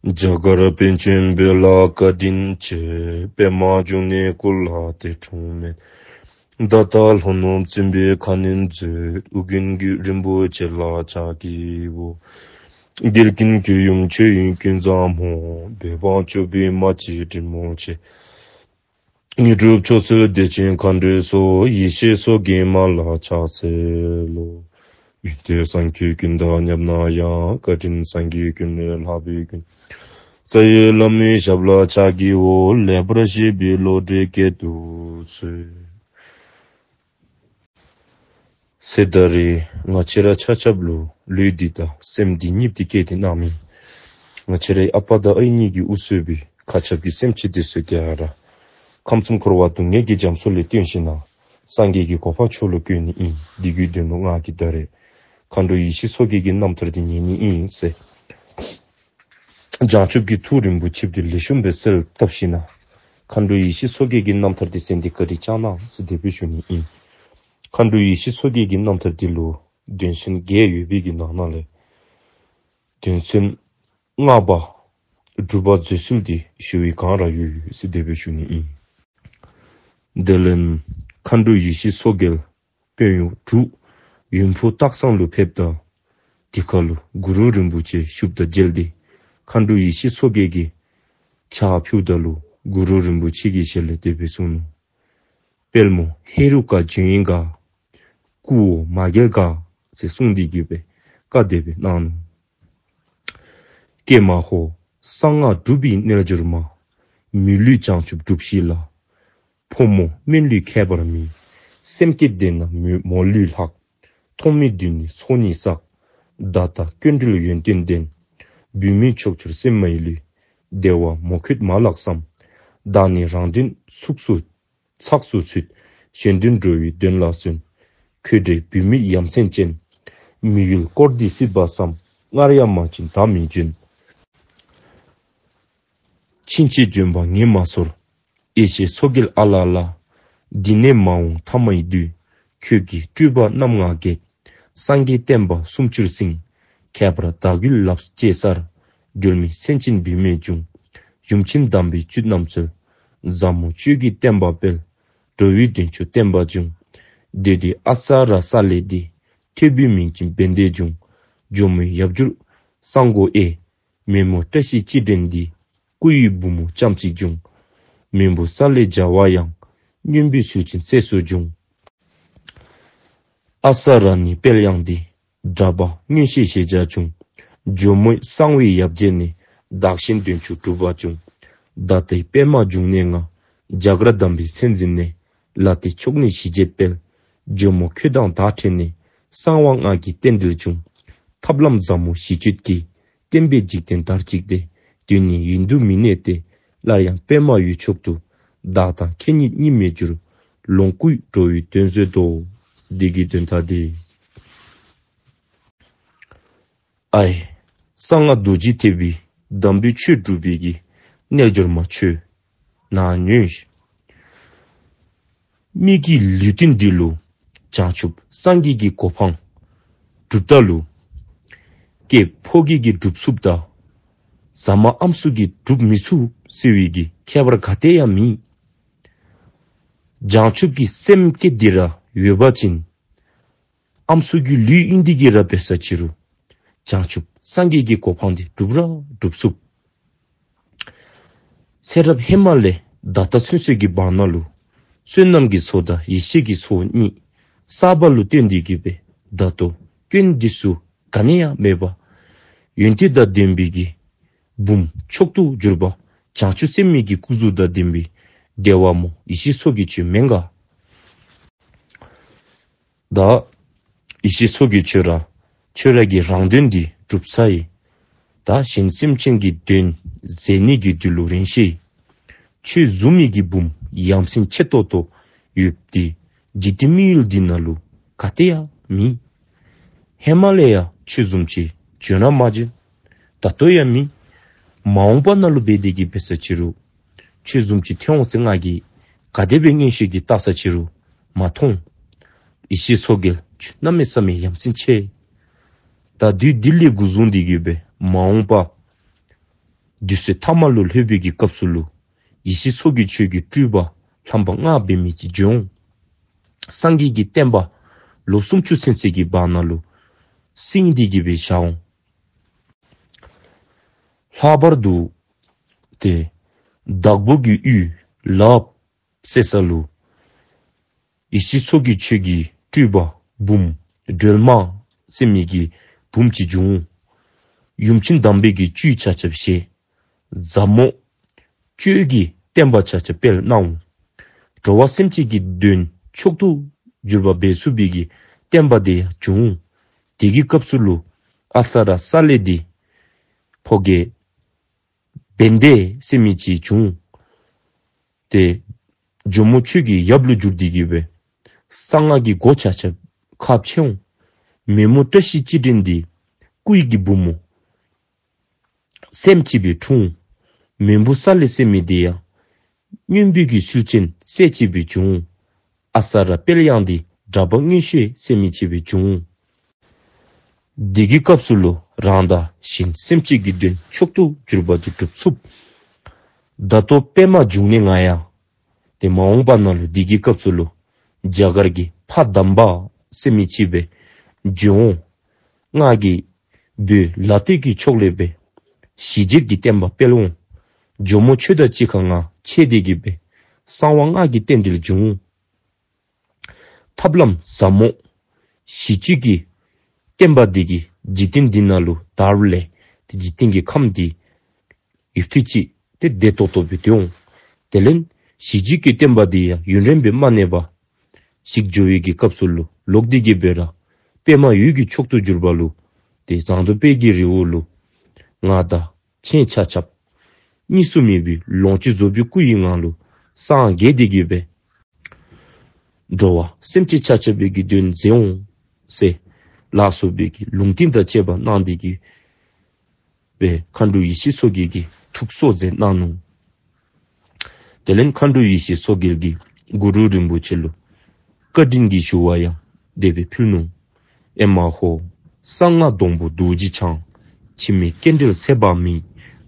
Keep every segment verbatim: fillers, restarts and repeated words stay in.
རྒྱ་གར་པཎ་ཆེན་བོད་ལ་བཀའ་དྲིན་ཆེ། པདྨ་འབྱུང་གནས་སྐུ་ལ་འདས་འཁྲུངས་མེད། ད་ལྟ་ལྷོ་ནུབ་བཙན་པོའི་ཁ་གནོན་མཛད། ཨོ་རྒྱན་གྱི་རིན་པོ་ཆེ་ལ་ཕྱག་བགྱིའོ། འགལ་རྐྱེན་ཁྱོད་ཡུམ་མཆོད་ཡོན་ཀུན་བཟང་མོ། བོད་འབངས་སྐྱོབ་པའི་མ་གཅིག་དྲིན་མོ་ཆེ། དངོས་གྲུབ་མཆོག་སྩོལ་བདེ་ཆེན་མཁའ་འགྲོའི་ཚོགས། ཡེ་ཤེས་མཚོ་རྒྱལ་མ་ལ་ཕྱག་འཚལ་ལོ། ཡོན་ཏན་སངས་རྒྱས་ཀུན་དང་མཉམ་ན་ཡང་། བཀའ་དྲིན་སངས་རྒྱས་ཀུན་ལས་ལྷག་པའི་མགོན། རྩ་བའི་བླ་མའི་ཞབས་ལ་ཕྱག་བགྱིའོ། ལེགས་པར་བཤད་པའི་བློ་གྲོས་བསྐྱེད་དུ་གསོལ། ཚེ་ད་རེས་ང་བཅས་ར་ཆ་ཁྱབ་ལུ་ལུས་འདི་དང་སེམས་འདི་གཉིས་འདི་བསྐྱེད་དེ་གནང་མི་ང་བཅས་རའི་ཨ་པ་དང་ཨའི་གཉིས་ཀྱིས་དབུ་གཙོས་པའི་མཁའ་ཁྱབ་ཀྱི་སེམས་ཅན་འདི་ཚུ་ག་ར་ཁམས་གསུམ་འཁོར་བ་སྡུག་བསྔལ་གྱི་རྒྱ་མཚོ་ལས་བཏོན་ཞིནམ་ལས་སངས་རྒྱས་ཀྱི་གོ་འཕང་མཆོག་ལུ་བཀོད་ནི་ཨིན། འདི་གི་དོན་ལུ་ང་གིས་ད་རེས་མཁའ་འགྲོ་ཡེ་ཤེས་མཚོ་རྒྱལ་གྱི་རྣམ་ཐར་འདི་ཉན་ནི་ཨིན་ཟེར། བྱང་ཆུབ་ཀྱི་ཐུགས་རིན་པོ་ཆེ་འདི་ལེགས་ཤོམ་སྦེ་གསལ་བཏབ་ཞིནམ་ལས་མཁའ་འགྲོ་ཡེ་ཤེས་མཚོ་རྒྱལ་གྱི་རྣམ་ཐར་འདི་གསན་ཏེ་བཀའ་དྲིན་བསྐྱང་གནང་ཟེར་དེ་སྦེ་ཞུ་ནི་ཨིན། མཁའ་འགྲོ་ཡེ་ཤེས་མཚོ་རྒྱལ་གྱི་རྣམ་ཐར་འདི་ལུ་དོན་ཚན་བརྒྱད་ཡོད་པའི་གི་ནང་ན་ལས་དོན་ཚན་ལྔ་པ་སྒྲུབ་པ་མཛོད་ཚུལ་འདི་ཞུ་བའི་སྒང་ར་ཡོད་ཟེར་དེ་སྦེ་ཞུ་ནི་ཨིན། དེ་ལས་མཁའ་འགྲོ་ཡེ་ཤེས་མཚོ་རྒྱལ་དཔོན་གཡོག་དྲུག་ཡུམ་ཕོ་སྟག་ཚང་ལུ་ཕེབས་ད་དེ་ཁར་ལུ་གུ་རུ་རིན་པོ་ཆེ་བཞུགསཔ་དང་མཇལ་ཏེ་མཁའ་འགྲོ་ཡེ་ཤེས་མཚོ་རྒྱལ་གྱིས་ཕྱག་ཕུལཝ་ད་ལུ་གུ་རུ་རིན་པོ་ཆེ་གི་ཞལ་ལས་དེ་སྦེ་གསུངས་ནུག། དཔལ་མོ་ཧེ་རུ་ཀ་འབྱོན་ཡི་ག། སྐུ་འོ་མ་རྒྱལ་ག། ཟེར་གསུངས་ཏེ་གི་སྦེ་བཀའ་དེ་སྦེ་གནང་ནུག། ཀྱེ་མ་ཧོ། གསང་སྔགས་སྒྲུབ་པའི་རྣལ་འབྱོར་མ། མི་ལུས་བྱང་ཆུབ་སྒྲུབ་ཤེས་ལ། ཕོ་མོ་སྨན་ལུས་ཁྱད་པར་མེད། སེམས་བསྐྱེད་ལྡན་ན་མོ་མོ་ལུས་ལྷག། མཐོང་མི་བདུད་ནི་ཚོགས་གཉིས་བསགས། བདག་ལྟ་སྐྱོན་བྲལ་ཡོན་ཏན་ལྡན། བུད་མེད་ཕྱོགས་བཅུར་སེམས་མ་ཡི་ལུས། བདེ་བ་མོ་ཁྱོད་མ་ལགས་སམ། བདག་ནི་རང་དོན་ཚུགས་སུ་ཚགས་སུ་ཚུད། གཞན་དོན་འགྲོ་བའི་དོན་ལ་བརྩོན། ཁྱོད་འདྲའི་བུད་མེད་ཡ་མཚན་ཅན། མི་ཡུལ་བསྐོར་ཏེ་སྲིད་པ་བསམ། སྔར་ཡང་མ་བྱོན་ད་མི་འབྱོན། ཕྱིན་ཆད་འབྱོན་པ་ངས་མ་ཚོར། ཡེ་ཤེས་མཚོ་རྒྱལ་ཨ་ལ་ལ། འདི་ནས་མ་འོངས་ཐ་མའི་དུས། ཁྱོད་ཀྱིས་སྤྲུལ་པ་རྣམ་ལྔ་བསྐྱེད། སངས་རྒྱས་བསྟན་པ་སུམ་ཅུར་བསྲིངས། ཁྱད་པར་བདག་རྒྱུད་ལག་ཅེས་སར། སྒྲོལ་མའི་སེང་ཆེན་བུད་མེད་འབྱུང་། ཡུམ་ཆེན་དམ་པའི་བཅུད་རྣམས་སྩོལ། བཟང་མོ་སྤྱོད་ཀྱི་བསྟན་པ་སྤེལ། འགྲོ་བའི་དོན་མཆོག་བསྟན་པ་འབྱུང་། དེ་དུས་ཨ་ས་ར་ས་ལས་འདི། ཐོས་པའི་མིང་ཅན་བན་དེ་འབྱུང་། ཇོ་མོའི་ཡབ་འགྱུར་སངས་སྒོ་ཨེ། མེ་མོ་བཀྲ་ཤིས་སྤྱི་དྲན་འདི། སྐུ་ཡི་བུ་མོ་ལྕམ་གཅིག་འབྱུང་། མེ་འབུ་ས་ལས་བྱ་བ་ཡང་། སྨྱོན་པའི་ཚུལ་ཅན་སྲས་སུ་འབྱུང་། ཨ་ས་ར་ནི་དཔལ་དབྱངས་འདི། གྲགས་པ་མངོན་ཤེས་ཞེས་བྱ་འབྱུང་། ཇོ་མོའི་གསང་བའི་ཡབ་རྗེས་ནས། བདག་གཞན་དོན་མཆོག་གྲུབ་པ་འབྱུང་། ད་ལྟའི་པདྨ་འབྱུང་གནས་ང་། རྒྱ་གར་དམ་པའི་མཚན་འཛིན་ནས། ལ་ཏི་མཆོག་ནི་ཞི་བྱེད་དཔལ། ཇོ་མོ་ཁྱོད་དང་བདག་འཕྲད་ནས། གསང་བ་ལྔ་གི་རྟེན་འབྲེལ་འབྱུང་། ཐབས་ལམ་ཟབ་མོ་ཞི་སྤྱོད་ཀྱི། བསྟན་པའི་འཇིག་རྟེན་དར་ཅིག་སྟེ། དུས་ནི་ཡུན་དུ་མི་གནས་ཏེ། སླར་ཡང་པདྨ་འོད་མཆོག་ཏུ། བདག་དང་ཁྱེད་གཉིས་གཉིས་མེད་འགྱུར། ལོངས་སྐུའི་འགྲོ་བའི་དོན་མཛད་དོ། འདི་གི་དོན་དག་འདི། ཨའི། གསང་སྔགས་རྡོ་རྗེ་ཐེག་པའི་དམ་པའི་ཆོས་སྒྲུབ་པའི་གི་རྣལ་འབྱོར་མ་ཁྱོད་ནཱ་ཉོན་ཤིག། མི་གི་ལུས་རྟེན་འདི་ལུ་བྱང་ཆུབ་སངས་རྒྱས་ཀྱི་གོ་འཕང་སྒྲུབ་ད་ལུ་ཀྱེ་ཕོ་སྐྱེས་ཀྱིས་སྒྲུབ་ཚུགསཔ་དང་ཟ་མ་ཨམ་སྲུ་གིས་སྒྲུབ་མི་ཚུགས་ཟེར་བའི་གི་ཁྱད་པར་ག་ཏེ་ཡང་མེད། བྱང་ཆུབ་ཀྱི་སེམས་བསྐྱེད་འདི་ར་ཡོད་པ་ཅིན་ཨམ་སྲུ་གི་ལུས་ཨིན་ཏེ་གི་ར་འབད་ས་ཅི་རུང་བྱང་ཆུབ་སངས་རྒྱས་ཀྱི་གོ་འཕང་འདི་སྒྲུབ་ར་སྒྲུབ་ཚུགས། ཚེ་རབས་ཧེ་མ་ལས་ད་ལྟ་ཚུན་ཚོད་ཀྱི་བར་ན་ལུ་བསོད་ནམས་ཀྱི་ཚོགས་དང་ཡེ་ཤེས་ཀྱི་ཚོགས་གཉིས་བསགས་པ་ལུ་བརྟེན་ཏེ་གི་སྦེ་ད་ལྟོ་སྐྱོན་འདི་ཚུ་ག་ནི་ཡང་མེད་པར་ཡོན་ཏན་དང་ལྡན་པའི་གི་བུམོ་མཆོག་ཏུ་གྱུར་པ་བྱང་ཆུབ་སེམས་དཔའི་གི་སྐུ་གཟུགས་དང་ལྡན་པའི་བདེ་བ་མོ་ཡེ་ཤེས་མཚོ་རྒྱལ་ཁྱོད་མེན་ག། ད་ཡེ་ཤེས་མཚོ་རྒྱལ་ཁྱོད་ར་ཁྱོད་ར་གི་རང་དོན་འདི་སྒྲུབ་ཚར་ཡི། ད་གཞན་སེམས་ཅན་གྱི་དོན་མཛད་ནི་གི་དུས་ལུ་རན་ཤེས། ཁྱོད་བཟུམ་མའི་གི་བུམོ་ཡ་མཚན་ཆེ་ཏོག་ཏོ་ཡོདཔ་འདི་འཇིག་རྟེན་མི་ཡུལ་འདི་ནང་ལུ་ག་ཏེ་ཡང་མེད། ཧེ་མ་ལས་ཡང་ཁྱོད་བཟུམ་ཅིག་བྱོན་ར་མ་བྱོན། ད་ལྟོ་ཡང་མེད། མ་འོངས་པ་ནང་ལུ་འབད་དེ་གི་འབད་ས་ཅི་རུང་ཁྱོད་བཟུམ་ཅིག་ཐོན་འོང་ཟེར་ང་གིས་ག་དེ་སྦེ་མངོན་ཤེས་ཀྱིས་བལྟ་ས་ཅི་རུང་མ་མཐོང་། ཡེ་ཤེས་མཚོ་རྒྱལ་ཁྱོད་གནམ་མེད་ས་མེད་ཡ་མཚན་ཆེ། ད་དུས་འདི་ལས་འགོ་བཟུང་སྟེ་གི་སྦེ་མ་འོངས་པ་ དུས་ཚོད་ཐ་མ་ལུ་ལྷོད་པའི་གི་སྐབས་སུ་ལུ་ཡེ་ཤེས་མཚོ་རྒྱལ་ཆོས་ཀྱི་སྤྲུལ་པ་ལྷམ་པ་ལྔ་འབད་མི་ཅིག་བྱོན་འོང་། སངས་རྒྱས་ཀྱི་བསྟན་པ་ལོ་སུམ་ཅུ་ཚུན་ཚོད་ཀྱི་བར་ན་ལུ་བསྲིངས་ཏེ་གི་སྦེ་བཞག་འོང་། ལྷག་པར་དུ་ཏེ་དྭགས་པོ་གི་ཡུལ་ལགཔ་ཟེར་ས་ལུ་ཡེ་ཤེས་མཚོ་རྒྱལ་ཆོས་ཀྱི་སྤྲུལ་པ་འབུམ་སྒྲོལ་མ་ཟེར་མི་གི་འབུམ་ཅིག་བྱོན་འོང་། ཡུམ་ཆེན་དམ་པའི་གི་བཅུད་ཆ་ཁྱབ་བཞེས། ཟབ་མོ་སྤྱོད་ཀྱི་བསྟན་པ་ཆ་ཁྱབ་སྤེལ་གནང་འོང་། འགྲོ་བ་སེམས་ཅན་གྱི་དོན་མཆོག་ཏུ་གྱུར་པ་འབད་ཚུགས་པའི་གི་བསྟན་པ་དེ་ཡང་བྱོན་འོང་། དེ་གི་སྐབས་སུ་ལུ་ཨ་ས་ར་ས་ལེ་འདི་ཕོ་རྒྱས་བན་དེ་ཟེར་མི་ཅིག་བྱོན་འོང་། ཏེ་ཇོ་མོ་ཆོས་ཀྱི་ཡབ་ལུ་གྱུར་ཏེ་གི་སྦེ་གསང་སྔགས་ཀྱི་སྒོ་ཆ་ཁྱབ་ཁ་ཕྱེ་འོང་། མེ་མོ་བཀྲ་ཤིས་ཅི་དྲན་འདི་སྐུའི་གི་བུ་མོ་སྲསམོ་ཅིག་སྦེ་འཁྲུངས་འོང་། མེ་བུ་ས་ལེ་ཟེར་མི་དེ་ཡང་སྙན་པའི་གི་ཚུལ་ཅན་སྲས་ཅིག་སྦེ་བྱོན་འོང་། ཨ་ས་ར་དཔལ་དབྱངས་འདི་གྲགས་པ་མངོན་ཤེས་ཟེར་མི་ཅིག་སྦེ་བྱོན་འོང་། དེ་གི་སྐབས་སུ་ལུ་རང་དང་གཞན་སེམས་ཅན་གྱི་དོན་མཆོག་ཏུ་གྱུར་པ་དེ་སྒྲུབ་ཚུགས། ད་ལྟོ་པདྨ་འབྱུང་གནས་ང་ཡང་ཏེ་མ་འོངས་པ་ནང་ལུ་དེ་གི་སྐབས་སུ་ལུ་རྒྱ་གར་གྱི་ཕ་དམ་པ་ཟེར་མི་ཅིག་སྦེ་བྱོན་འོང་། ང་གིས་བོད་ལ་སྟོད་ཀྱི་ཕྱོགས་ལས་སྦེ་ཞི་བྱེད་ཀྱི་བསྟན་པ་སྤེལ་འོང་། ཇོ་མོ་ཆོས་དང་གཅིག་ཁར་ང་ཕྱད་དེ་གི་སྦེ་གསང་བ་སྔགས་ཀྱི་རྟེན་འབྲེལ་འབྱུང་འོང་། ཐབས་ལམ་ཟབ་མོ་ཞི་བྱེད་ཀྱི་བསྟན་པ་འདི་གིས་འཇིག་རྟེན་འདི་ནང་ལུ་དར་ལས་ཏེ་འཇིག་རྟེན་གྱི་ཁམས་འདི་ཡུདཔ་ཐེངས་ཅིག་ཏེ་བདེ་ཏོག་ཏོ་སྦེ་སྡོད་འོང་། དེ་ལས་ཞི་བྱེད་ཀྱི་བསྟན་པ་འདི་ཡང་ཡུན་རིངམོ་སྦེ་མ་གནས་པར་ཞིག་འགྱོ་བའི་གི་སྐབས་སུ་ལུ་ལོག་སྟེ་གི་སྦེ་ར་པདྨ་འོད་ཀྱི་མཆོག་ཏུ་གྱུར་པ་ལུ་ཏེ་ཟངས་མདོག་དཔལ་གྱི་རི་བོ་ལུ་ང་དང་ཁྱེད་ཆ་ཁྱབ་གཉིས་སུ་མེད་པའི་ལོངས་སྤྱོད་རྫོགས་པའི་སྐུ་ཡི་ངང་ལུ་སངས་རྒྱས་ཏེ་གི་སྦེ་འགྲོ་བ་སེམས་ཅན་ཆ་ཁྱབ་པའི་གི་དོན་མཛད་འོང་ཟེར་ལགས་སོ་སྦེ་གི་ལུང་བསྟན་དང་བཅས་པ་གནང་སྟེ་གི་སྦེ་མཁའ་འགྲོ་ཡེ་ཤེས་མཚོ་རྒྱལ་གྱིས་ཐུགས་གསོ་མཛད་གནང་ནུག། དེ་ལས་མཁའ་འགྲོ་ཡེ་ཤེས་མཚོ་རྒྱལ་གྱིས་གུ་རུ་རིན་པོ་ཆེ་ལུ་བཀའ་དྲིན་གྱི་ཞུ་བ་ཡང་དེ་སྦེ་ཕུལ་ནུག། ཨེ་མ་ཧོ། གསང་སྔགས་སྡོང་པོ་རྡོ་རྗེ་འཆང་། འཆི་མེད་སྐྱེ་འབྲེལ་ཚེ་དཔག་མེད།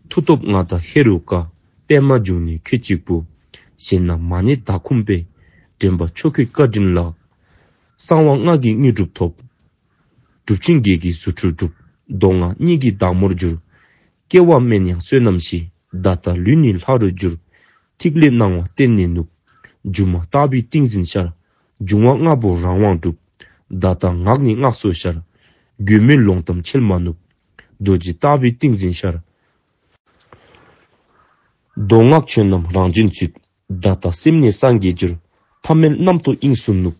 མཐུ་སྟོབས་མངའ་བདག་ཧེ་རུ་ཀ། པདྨ་འབྱུང་གནས་ཁྱོད་གཅིག་པུ། གཞན་ན་མ་གནས་བདག་ཁོམ་པས། འདྲེན་པ་མཆོག་ཁྱོད་བཀའ་དྲིན་ལ། གསང་བ་སྔགས་ཀྱི་དངོས་གྲུབ་ཐོབ། གྲུབ་ཆེན་བརྒྱད་ཀྱི་རྫུ་འཕྲུལ་གྲུབ། མདོ་སྔགས་གཉིས་ཀྱི་བདག་མོར་གྱུར། སྐྱེ་བ་དམན་ཡང་བསོད་ནམས་ཞི། ད་ལྟ་ལུས་ནི་ལྷ་རུ་གྱུར། ཐིག་ལེ་སྣང་བ་གཏན་ནས་ནུབ། སྒྱུ་མ་ལྟ་བུའི་ཏིང་འཛིན་ཤར། འབྱུང་བ་ལྔ་པོ་རང་དབང་གྲུབ། ད་ལྟ་ངག་ནི་སྔགས་སུ་ཤར། རྒོད་མའི་ལོང་གཏམ་འཆལ་མ་ནུབ། རྡོ་རྗེ་ལྟ་བུའི་ཏིང་འཛིན་ཤར། མདོ་སྔགས་ཆོས་རྣམས་རང་བྱུང་ཚུལ། ད་ལྟ་སེམས་ནི་སངས་རྒྱས་འགྱུར། ཐ་མལ་རྣམ་རྟོག་དབྱིངས་སུ་ནུབ།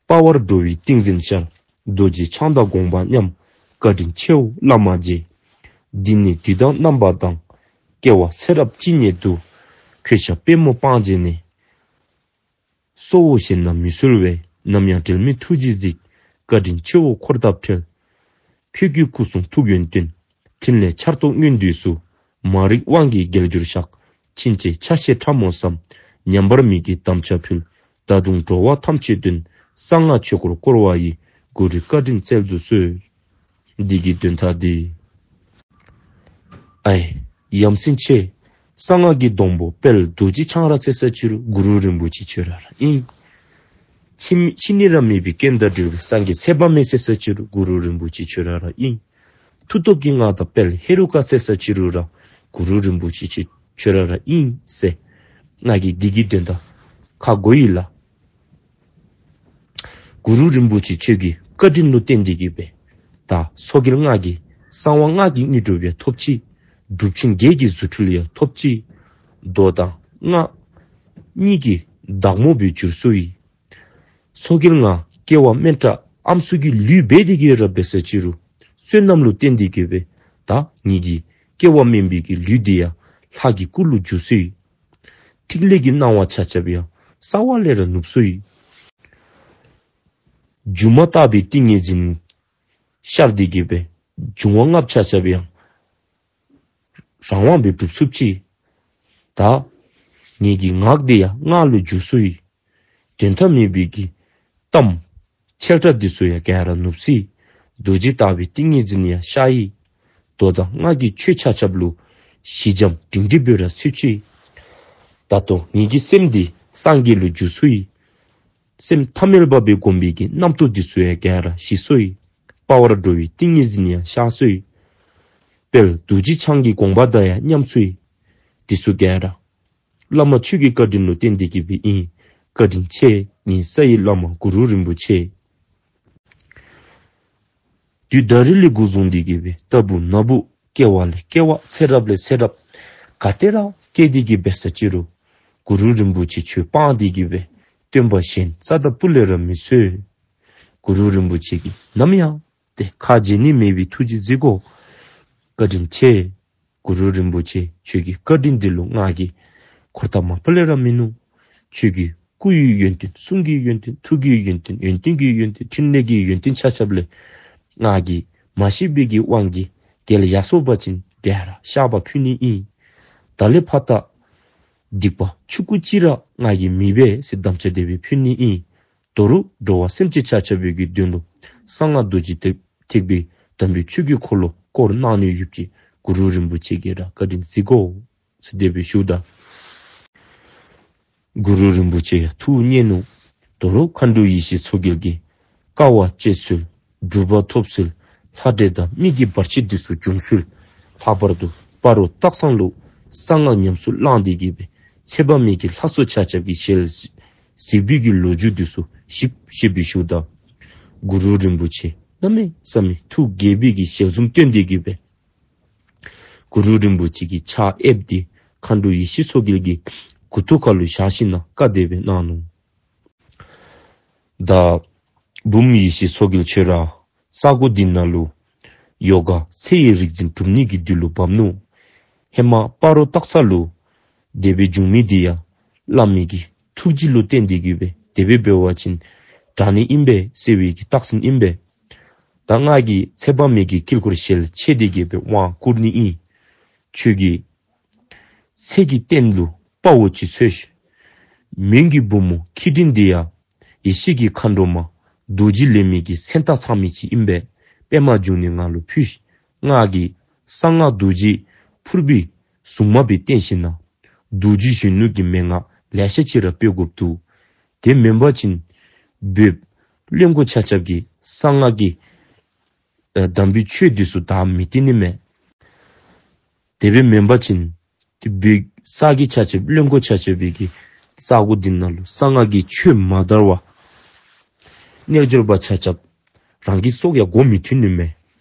དཔའ་བར་འགྲོ་བའི་ཏིང་འཛིན་ཤར། རྡོ་རྗེ་འཆང་དང་དགོངས་པ་མཉམ། བཀའ་དྲིན་ཆེའོ་བླ་མ་རྗེ། འདི་ནི་དུས་དང་རྣམ་པ་དང་། སྐྱེ་བ་ཚེ་རབས་ཅི་ནས་བསྡུ། ཁྱོད་ཞབས་པད་མོ་སྤང་བྱས་ནས། གསོལ་བ་གཞན་ན་མི་གསོལ་བས། ནམ་ཡང་འབྲལ་མེད་ཐུགས་རྗེས་གཟིགས། བཀའ་དྲིན་ཆེའོ་འཁོར་དང་འཕྲལ། ཁྱོད་ཀྱི་སྐུ་གསུང་ཐུགས་ཡོན་ཏན། ཕྲིན་ལས་ཆར་གཏོགས་སྔོན་དུས་སུ། མ་རིག་དབང་གིས་འགལ་གྱུར་ཤག། ཕྱིན་ཆད་ཆ་ཤས་ཕྲ་མོ་བསམ། ཉམས་པར་མི་བགྱིད་དམ་བཅའ་ཕུལ། ད་དུང་འགྲོ་བ་ཐམས་ཅད་དོན། གསང་སྔགས་ཆོས་སྐོར་བསྐོར་བ་ཡི། གུ་རུའི་བཀའ་དྲིན་སྩལ་དུ་གསོལ། འདི་གི་དོན་དག་འདི། ཨའི་ཡ་མཚན་ཆེ། གསང་སྔགས་ཀྱི་སྡོང་པོ་དཔལ་རྡོ་རྗེ་འཆང་ར་ཟེར་ས་ཅི་རུང་གུ་རུ་རིན་པོ་ཆེ་ཁྱོད་ར་ར་ཨིན། འཆི་འཆི་ནི་ར་མེད་པའི་རྐྱེན་དང་འབྲེལ་བའི་སངས་རྒྱས་ཚེ་དཔག་མེད་ཟེར་ས་ཅི་རུང་གུ་རུ་རིན་པོ་ཆེ་ཁྱོད་ར་ར་ཨིན། མཐུ་སྟོབས་ཀྱི་མངའ་བདག་དཔལ་ཧེ་རུ་ཀ་ཟེར་ས་ཅི་རུང་ར་གུ་རུ་རིན་པོ་ཆེ་ཁྱོད་ཁྱོད་ར་ར་ཨིན་ཟེར། ང་གིས་འདི་གི་དོན་དག་ཁ་གོ་ཡི་ལགས། གུ་རུ་རིན་པོ་ཆེ་ཁྱོད་ཀྱི་བཀའ་དྲིན་ལུ་བརྟེན་ཏེ་གི་སྦེ་ད་མཚོ་རྒྱལ་ང་གིས་གསང་བ་སྔགས་ཀྱི་དངོས་གྲུབ་ཡང་ཐོབ་ཅི། གྲུབ་ཆེན་བརྒྱད་ཀྱི་རྫུ་འཕྲུལ་ཡང་ཐོབ་ཅི། མདོ་དང་སྔགས་གཉིས་ཀྱི་བདག་མོ་སྦེ་གྱུར་སོ་ཡི། མཚོ་རྒྱལ་ང་སྐྱེ་བ་དམན་དྲགས་ཨམ་སྲུ་གི་ལུས་འབད་དེ་གི་ར་འབད་ས་ཅི་རུང་བསོད་ནམས་ལུ་བརྟེན་ཏེ་གི་སྦེ་ད་ངེ་གི་སྐྱེ་བ་དམན་པའི་གི་ལུས་འདི་ཡང་ལྷ་གི་སྐུ་ལུ་འགྱུར་སོ་ཡི། ཐིག་ལེ་གི་སྣང་བ་ཆ་ཁྱབ་ཡང་རྩ་བ་ལས་ར་ནུབ་སོ་ཡི། སྒྱུ་མ་ལྟ་བུའི་ཏིང་ངེ་འཛིན་ཤར་ཏེ་གི་སྦེ་འབྱུང་བ་ལྔ་ཆ་ཁྱབ་ཡང་རང་དབང་སྦེ་སྒྲུབ་ཚུགསཔ་ཅིག། ད་ངེ་གི་ངག་འདི་ཡང་སྔགས་ལུ་འགྱུར་སོ་ཡི། དོན་དག་མེད་པའི་གི་གཏམ་འཆལ་ཁྲ་འདི་ཚུ་ཡང་ག་ར་ནུབ་སོ་ཡི། རྡོ་རྗེ་ལྟ་བུའི་ཏིང་ངེ་འཛིན་ཡང་ཤར་ཡི། མདོ་དང་སྔགས་ཀྱི་ཆོས་ཆ་ཁྱབ་ལུ་ ཞི་འཇམ་སྒྲིང་སྒྲི་སྦེ་ར་ཚུད་ཅི། ད་ལྟོ་ངེ་གི་སེམས་འདི་སངས་རྒྱས་ལུ་འགྱུར་སོ་ཡི། སེམས་ཐ་མལ་པ་སྦེ་བསྒོམ་པའི་གི་རྣམ་རྟོག་འདི་ཚུ་ཡང་ག་ར་ཞི་སོ་ཡི། དཔའ་བར་འགྲོ་བའི་ཏིང་ངེ་འཛིན་ཡང་ཤར་སོ་ཡི། དཔལ་རྡོ་རྗེ་འཆང་གི་དགོངས་པ་དང་ཡང་མཉམ་སོ་ཡི། འདི་ཚུ་ག་ར་བླ་མ་ཁྱོད་ཀྱི་བཀའ་དྲིན་ལུ་བརྟེན་ཏེ་གི་སྦེ་ཨིན། བཀའ་དྲིན་ཆེ། ངེའི་རྩ་བའི་བླ་མ་གུ་རུ་རིན་པོ་ཆེ། དུས་ད་རེས་ལས་འགོ་བཟུང་སྟེ་གི་སྦེ་ལྟ་བུ་ན་བུ་སྐྱེ་བ་ལས་སྐྱེ་བ་ཚེ་རབས་ལས་ཚེ་རབས་ག་ཏེ་ར་སྐྱེས་ཏེ་གི་སྦེ་ས་ཅི་རུང་གུ་རུ་རིན་པོ་ཆེ་ཁྱོད་སྤང་སྟེ་གི་སྦེ་སྟོན་པ་གཞན་རྩ་དང་སྤུ་ལས་ར་མི་བཟོད། གུ་རུ་རིན་པོ་ཆེ་གིས་ནམ་ཡང་ཏེ་ཁ་འབྱལ་ནི་མེད་པའི་ཐུགས་རྗེ་གཟིགས་དགོ། བཀའ་དྲིན་ཆེ། གུ་རུ་རིན་པོ་ཆེ་ཁྱོད་ཀྱི་བཀའ་དྲིན་འདི་ལུ་ང་གིས་འཁོར་ཐབས་མ་པ་ལས་ར་མིན་ནུག། ཁྱོད་ཀྱི་སྐུ་ཡི་ཡོན་ཏན་གསུང་གི་ཡོན་ཏན་ཐུགས་ཀྱི་ཡོན་ཏན་ཡོན་ཏན་གྱི་ཡོན་ཏན་ཕྲིན་ལས་ཀྱི་ཡོན་ཏན་ཆ་ཁྱབ་ལས་ང་གིས་མ་ཤེས་པའི་གི་དབང་གིས་འགལ་ཡར་སོ་བ་ཅིན་ག་ར་བཤགས་པ་ཕུལ་ནི་ཨིན། ད་ལས་ཕར་ད་སྡིག་པ་ཆུང་ཀུ་ཅིག་ར་ང་གིས་མི་འབད་ཟེར་དམ་བཅའ་དེ་སྦེ་ཕུལ་ནི་ཨིན། དོ་རུང་འགྲོ་བ་སེམས་ཅན་ཆ་ཁྱབ་པའི་གི་དོན་ལུ་གསང་སྔགས་རྡོ་རྗེ་ཐེག་ཐེག་པའི་དམ་པའི་ཆོས་ཀྱི་འཁོར་ལོ་བསྐོར་གནང་ནི་ཡོད་ཅི། གུ་རུ་རིན་པོ་ཆེ་གིས་ར་བཀའ་དྲིན་གཟིགས་དགོ་ཟེར་དེ་སྦེ་ཞུཝ་ད། གུ་རུ་རིན་པོ་ཆེ་ཡང་ཐུགས་མཉེས་ནུག། དོ་རུང་མཁའ་འགྲོ་ཡེ་ཤེས་མཚོ་རྒྱལ་གྱིས་དཀའ་བ་སྤྱད་ཚུལ་སྒྲུབ་པ་ཐོབ་ཚུལ་ལྷ་འདྲེ་དང་མི་གི་བར་ཆད་འདི་ཚུ་འབྱུང་ཚུལ་ལྷག་པར་དུ་སྤ་རོ་སྟག་ཚང་ལུ་གསང་སྔགས་ཉམས་སུ་བླངས་ཏེ་གི་སྦེ་ཚེ་དཔག་མེད་ཀྱི་ལྷ་ཚོགས་ཆ་ཁྱབ་ཀྱི་ཞལ་གཟིགས་པའི་གི་ལོ་རྒྱུས་འདི་ཚུ་ཞིབ་ཞིབ་སྦེ་ཞུཝ་ད། གུ་རུ་རིན་པོ་ཆེ་གནམ་མེད་ས་མེད་ཐུགས་དགྱེས་པའི་གི་ཞལ་འཛུམ་སྟོན་ཏེ་གི་སྦེ་གུ་རུ་རིན་པོ་ཆེ་གི་ཕྱག་གཡསཔ་འདི་མཁའ་འགྲོ་ཡེ་ཤེས་མཚོ་རྒྱལ་གྱི་མགུ་ཏོ་ཁ་ལུ་བཞག་ཞིནམ་ལས་བཀའ་དེ་སྦེ་གནང་ནུག། ད་བུམོ་ཡེ་ཤེས་མཚོ་རྒྱལ་ཁྱོད་ར་ས་གོ་འདི་ནང་ལུ་ཡོ་ག་ཚེ་ཡི་རིག་འཛིན་སྒྲུབ་ནི་གི་དུས་ལུ་བབས་ནུག། ཧེ་མ་སྤ་རོ་སྟག་ཚང་ལུ་དེ་སྦེ་འབྱུང་མི་འདི་ཡང་བླ་མའི་གི་ཐུགས་རྗེ་ལུ་བརྟེན་ཏེ་གི་སྦེ་དེ་སྦེ་འབད་བ་ཅིན་དྲག་ནི་ཨིན་པས་ཟེར་བའི་གི་རྟགས་མཚན་ཨིན་པས། ད་ང་གིས་ཚེ་དཔག་མེད་ཀྱི་དཀྱིལ་འཁོར་ཞལ་ཕྱེ་སྟེ་གི་སྦེ་དབང་བསྐུར་ནི་ཨིན། ཁྱོད་ཀྱིས་ཚེ་གི་རྟེན་ལུ་དཔའ་བོ་ཅིག་འཚོལ་ཤིག། མོན་གྱི་བུ་མོ་ཁྱི་འབྲིང་འདི་ཡང་ཡེ་ཤེས་ཀྱི་མཁའ་འགྲོ་མ་རྡོ་རྗེ་ལེན་མི་གི་མཚན་རྟགས་ཚང་མི་ཅིག་ཨིན་པས། པདྨ་འབྱུང་གནས་ང་ལུ་ཕུལ་ཤིག། ང་གིས་གསང་སྔགས་རྡོ་རྗེ་ཕུར་བུའི་གཟུངས་མ་སྦེ་བསྟེན་ཞིནམ་ལས་རྡོ་རྗེ་གཞོན་ནུ་གི་མན་ངག་ལེ་ཤ་ཅིག་ར་སྤེལ་དགོཔ་འདུག། དེ་མེན་པ་ཅིན་བོད་བློན་པོ་ཆ་ཁྱབ་ཀྱིས་གསང་སྔགས་ཀྱི་ཨ་དམ་པའི་ཆོས་འདི་ཚུ་དར་མི་བཏུབ་ནི་མས། དེ་སྦེ་མེན་པ་ཅིན་ཏེ་བོད་ས་གི་ཆ་ཁྱབ་བློན་པོ་ཆ་ཁྱབ་པའི་གི་ས་གོ་འདི་ནང་ལུ་གསང་སྔགས་ཀྱི་ཆོས་མ་དར་བར་རྣལ་འབྱོར་པ་ཆ་ཁྱབ་རང་གི་སྲོག་ཡང་དགོ་མི་བཏུབ་ནི་མས།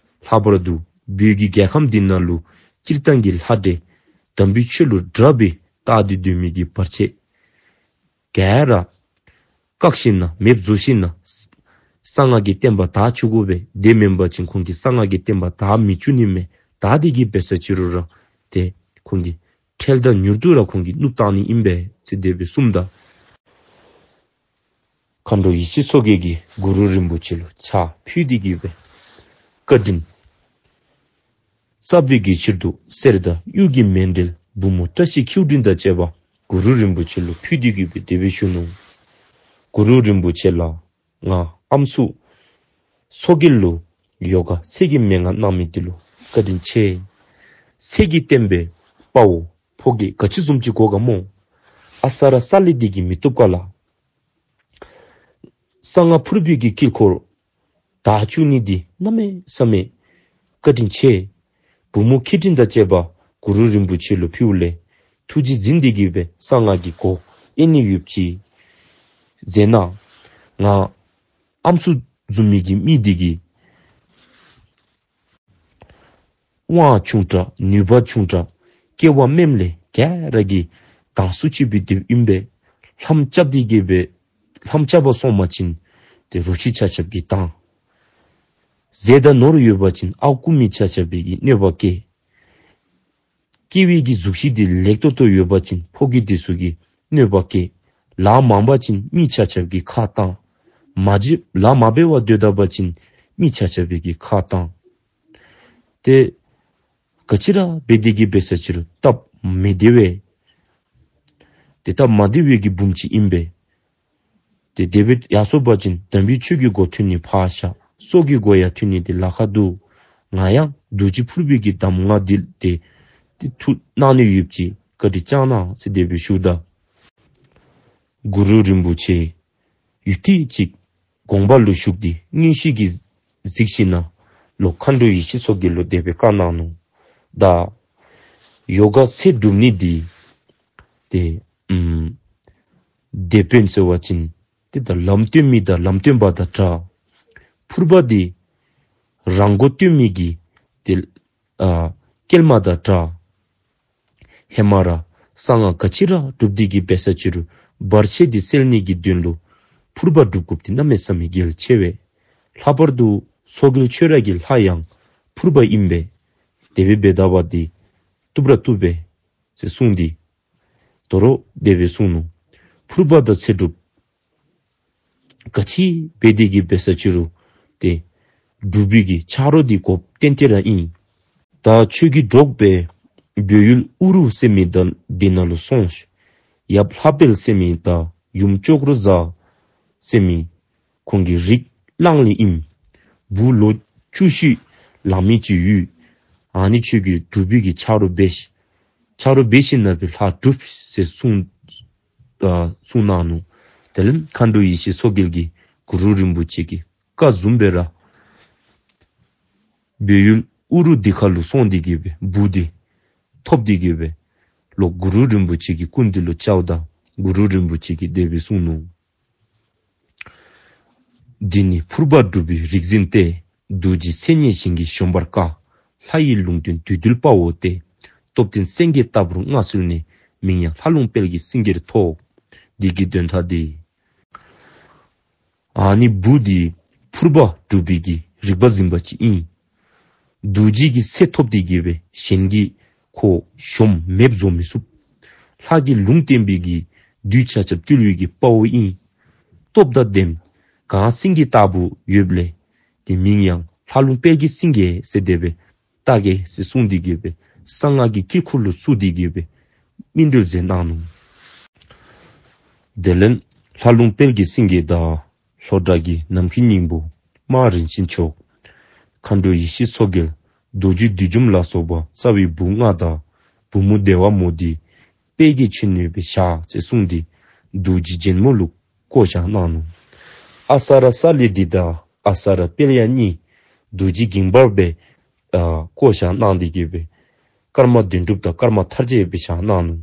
ལྷག་པར་དུ་བོད་ཀྱི་རྒྱལ་ཁམས་འདི་ནང་ལུ་སྤྱིར་བཏང་གི་ལྷ་འདྲེ་དམ་པའི་ཆོས་ལུ་དགྲ་སྦེ་བལྟ་སྟེ་སྡོད་མི་གི་བར་ཆད་ག་ར་བཀག་ཞིནམ་ལས་མེདཔ་བཟོ་ཞིནམ་ལས་གསང་སྔགས་ཀྱི་བསྟན་པ་དར་བཅུག་དགོ་པས། དེ་མེན་པ་ཅིན་ཁོང་གིས་གསང་སྔགས་ཀྱི་བསྟན་པ་དར་མི་བཅུག་ནི་མས། དར་ཏེ་གི་འབད་ས་ཅི་རུང་ར་ཏེ་ཁོང་གིས་འཕྲལ་དང་མྱུར་དུ་ར་ཁོང་གིས་བསྣུབས་བཏང་ནི་ཨིན་པས་ཟེར་དེ་སྦེ་གསུངམ་ད། མཁའ་འགྲོ་ཡེ་ཤེས་མཚོ་རྒྱལ་གྱིས་གུ་རུ་རིན་པོ་ཆེ་ལུ་ཕྱག་ཕུལ་ཏེ་གི་སྦེ་བཀའ་དྲིན་སྩལ་བའི་གི་ཕྱིར་དུ་གསེར་དང་གཡུ་གི་མཎྜལ་བུ་མོ་བཀྲ་ཤིས་ཁྱེའུ་འབྲིང་དང་བཅས་པ་གུ་རུ་རིན་པོ་ཆེ་ལུ་ཕུལ་ཏེ་གི་སྦེ་དེ་སྦེ་ཞུ་ནུག། གུ་རུ་རིན་པོ་ཆེ་ལགས། ང་ཨམ་སྲུ་མཚོ་རྒྱལ་ལུ་ཡོ་ག་ཚེ་གི་མན་ངག་གནང་མི་འདི་ལུ་བཀའ་དྲིན་ཆེ། ཚེ་གི་བསྟན་པའི་དཔའ་བོ་ཕོ་རྒྱས་ག་ཅི་བཟུམ་ཅིག་དགོ་ག་སྨོ། ཨ་ས་ར་ས་ལས་འདི་གིས་མི་བཏུབ་ག་ལགས། གསང་སྔགས་ཕུར་བུའི་གི་དཀྱིལ་འཁོར་དར་བཅུག་ནི་འདི་གནམ་མེད་ས་མེད་བཀའ་དྲིན་ཆེ། བུ་མོ་ཁྱི་འབྲིང་དང་བཅས་པ་གུ་རུ་རིན་པོ་ཆེ་ལུ་ཕུལཝ་ལས་ཐུགས་རྗེ་འཛིན་ཏེ་གི་སྦེ་གསང་སྔགས་ཀྱི་སྒོ་ཨེ་ནི་ཡོདཔ་ཅིག་མཛད་གནང་། ང་ཨམ་སྲུ་བཟུམ་མའི་གི་མི་འདི་གིས་དབང་ཆུང་དྲགས་ནུས་པ་ཆུང་དྲགས་སྐྱེ་བ་དམན་ལས་ག་ར་གིས་དང་སུ་ཅིག་སྦེ་སྡོདཔ་ཨིན་པས། ལྷམ་རྐྱབ་སྟེ་གི་སྦེ་ལྷམ་རྐྱབ་པར་སོང་པ་ཅིན་ཏེ་རོ་ཁྱི་ཆ་ཁྱབ་ཀྱིས་དང་། ཟས་དང་ནོར་ཡོད་པ་ཅིན་ཨརཝ་རྐུ་མི་ཆ་ཁྱབ་པའི་གི་གནོད་པ་བཀལ། སྐྱེ་བའི་གི་གཟུགས་གཞི་འདི་ལེགས་ཏོག་ཏོ་ཡོད་པ་ཅིན་ཕོ་རྒྱས་འདི་ཚུ་གིས་གནོད་པ་བཀལ། ལཱ་མང་པ་ཅིན་མི་ཆ་ཁྱབ་ཀྱིས་ཁ་བཏང་། མ་བྱེད་ལཱ་མ་འབད་བར་སྡོད་ད་པ་ཅིན་མི་ཆ་ཁྱབ་པའི་གི་ཁ་བཏང་། ཏེ་ག་ཅི་ར་འབད་དེ་གི་འབད་ས་ཅི་རུང་སྟབས་མི་བདེ་བས། ཏེ་སྟབས་མ་བདེ་བའི་གི་བུམོ་ཅིག་ཨིན་པས། ཏེ་དེ་སྦེ་ཡར་སོང་པ་ཅིན་དམ་པའི་ཆོས་ཀྱི་སྒོ་ཐོན་ནི་ཕར་བཞག་སྲོག་གི་སྒོ་ཡང་ཐོན་ནི་འདི་ལཱ་ཁག་འདུག། ང་ཡང་རྡོ་རྗེ་ཕུར་བུའི་གི་གདམས་ངག་འདི་ཏེ་ ཏེ་ཐུགས་གནང་ནི་ཡོདཔ་ཅིག་བཀའ་དྲིན་བསྐྱང་གནང་ཟེར་དེ་སྦེ་ཞུཝ་ད། གུ་རུ་རིན་པོ་ཆེ་ཡུད་ཐེངས་ཅིག་དགོངས་པ་ལུ་ཞུགས་ཏེ་མངོན་ཤེས་ཀྱིས་གཟིགས་ཞིནམ་ལས་མཁའ་འགྲོ་ཡེ་ཤེས་མཚོ་རྒྱལ་ལུ་དེ་སྦེ་བཀའ་གནང་ནུག། ད་ཡོ་ག་ཚེ་སྒྲུབ་ནི་འདི་ཏེ་ཨམ་དེད་དཔོན་ཟེར་བ་ཅིན་ཏེ་ད་ལམ་སྟོན་མི་དང་ལམ་སྟོན་པ་དང་འདྲ། ཕུར་པ་འདི་རང་སྒོ་སྟོན་མི་གི་ཏེ་ཨ་སྐྱེལ་མ་དང་འདྲ། ཧེ་མ་ར་གསང་སྔགས་ག་ཅི་ར་སྒྲུབ་སྟེ་གི་འབད་ས་ཅི་རུང་བར་ཆད་འདི་སེལ་ནི་གི་དོན་ལུ་ཕུར་པ་སྒྲུབ་དགོཔ་འདི་གནམ་མེད་ས་མེད་གལ་ཆེ་བས། ལྷག་པར་དུ་མཚོ་རྒྱལ་ཁྱོད་ར་གི་ལྷ་ཡང་ཕུར་པ་ཨིན་པས། དེ་སྦེ་འབདཝ་ད་འདི་བཏུབ་ར་བཏུབ་པས་ཟེར་གསུངས་ཏེ་དོ་རུང་དེ་སྦེ་གསུངས་ནུག། ཕུར་པ་དང་ཚེ་སྒྲུབ་ག་ཅི་འབད་དེ་གི་འབད་ས་ཅི་རུང་ཏེ་སྒྲུབ་པའི་གི་ཆ་རོགས་འདི་དགོཔ་ཏན་ཏན་ར་ཨིན། ད་ཁྱོད་ཀྱིས་འདྲོག་པས། བོད་ཡུལ་ཨུ་རུ་ཟེར་མི་དང་འདི་ནང་ལུ་སོང་ཤིག། ཡབ་ལྷ་དཔལ་ཟེར་མི་དང་ཡུམ་ཅོག་རོ་བཟའ་ཟེར་མི་ཁོང་གི་རིགས་གླང་ལི་ཨིན། བུ་ལོ་བཅུ་བཞི་ལང་མི་ཅིག་ཡོད། ཨ་ནི་ཁྱོད་ཀྱིས་སྒྲུབ་པའི་གི་ཆ་རོགས་འབད་ཤིག། ཆ་རོགས་འབད་ཞིནམ་ལས་ལྷ་སྒྲུབ་ཟེར་གསུངས་ཨ་གསུངས་གནང་ནུག། དེ་ལས་མཁའ་འགྲོ་ཡེ་ཤེས་མཚོ་རྒྱལ་གྱིས་གུ་རུ་རིན་པོ་ཆེ་གི་བཀའ་བཟུམ་སྦེ་ར་བོད་ཡུལ་ཨུ་རུ་འདི་ཁ་ལུ་སོང་སྟེ་གི་སྦེ་བུ་འདི་ཐོབ་སྟེ་གི་སྦེ་ལོག་གུ་རུ་རིན་པོ་ཆེ་གི་སྐུ་མདུན་ལུ་བཅརཝ་ད་གུ་རུ་རིན་པོ་ཆེ་གིས་དེ་སྦེ་གསུངས་ནུག། འདི་ནི་ཕུར་པ་སྒྲུབ་པའི་རིག་འཛིན་ཏེ། རྡོ་རྗེ་མཚན་སྙན་ཞིང་གི་གཞོན་པར་དཀའ། ལྷ་ཡི་ལུང་བསྟན་བདུད་འདུལ་དཔའ་བོ་སྟེ། སྟོབས་ལྡན་སེང་གེ་ལྟ་བུར་མངའ་གསོལ་ནས། མིང་ཡང་ལྷ་ལུང་དཔལ་གྱི་སེང་གེར་ཐོབ། འདི་གི་དོན་དག་འདི། ཨ་ནི་བུ་འདི་ཕུར་པ་སྒྲུབ་པའི་གི་རིག་པ་འཛིན་པ་ཅིག་ཨིན། རྡོ་རྗེ་གི་སྲས་ཐོབ་སྟེ་གི་སྦེ་གཞན་གྱིས་ཁོ་གཞོམ་མེདཔ་བཟོ་མི་ཚུགས། ལྷ་གི་ལུང་བསྟན་པའི་གི་བདུད་ཆ་ཁྱབ་བཏུལ་བའི་གི་དཔའ་བོ་ཨིན། སྟོབས་དང་ལྡན་གངས་སེང་གེ་ལྟ་བུ་ཡོདཔ་ལས་ཏེ་མིང་ཡང་ལྷ་ལུང་དཔལ་གྱི་སེང་གེ་ཟེར་དེ་སྦེ་བཏགས་གེ་ཟེར་གསུངས་ཏེ་གི་སྦེ་གསང་སྔགས་ཀྱི་དཀྱིལ་འཁོར་ལུ་བཙུགས་ཏེ་གི་སྦེ་སྨིན་གྲོལ་མཛད་གནང་ནུག། དེ་ལས་ལྷ་ལུང་དཔལ་གྱི་སེང་གེ་དང་ལྷོ་བྲག་གི་ནམ་མཁའི་སྙིང་པོ་རྨ་རིན་ཆེན་མཆོག། མཁའ་འགྲོ་ཡེ་ཤེས་མཚོ་རྒྱལ། རྡོ་རྗེ་བདུད་འཇོམས་ལ་སོགས་པ་རྩ་བའི་བུ་ལྔ་དང་བུ་མོ་བདེ་བ་མོ་འདི་དཔལ་གྱི་མཆོད་གནས་སྦེ་བཞག་ཅེས་གསུངས་ཏེ་རྡོ་རྗེ་རྒྱལ་མོ་ལུ་བསྐོ་བཞག་གནང་ནུག། ཨ་ས་ར་ས་ལེ་འདི་དང་ཨ་ས་ར་དཔལ་ཡ་གཉིས་རྡོ་རྗེ་འགེངས་པར་སྦེ་ཨ་བསྐོ་བཞག་གནང་སྟེ་གི་སྦེ་ཀརྨ་དོན་གྲུབ་དང་ཀརྨ་ཐར་རྗེ་སྦེ་བཞག་གནང་ནུག།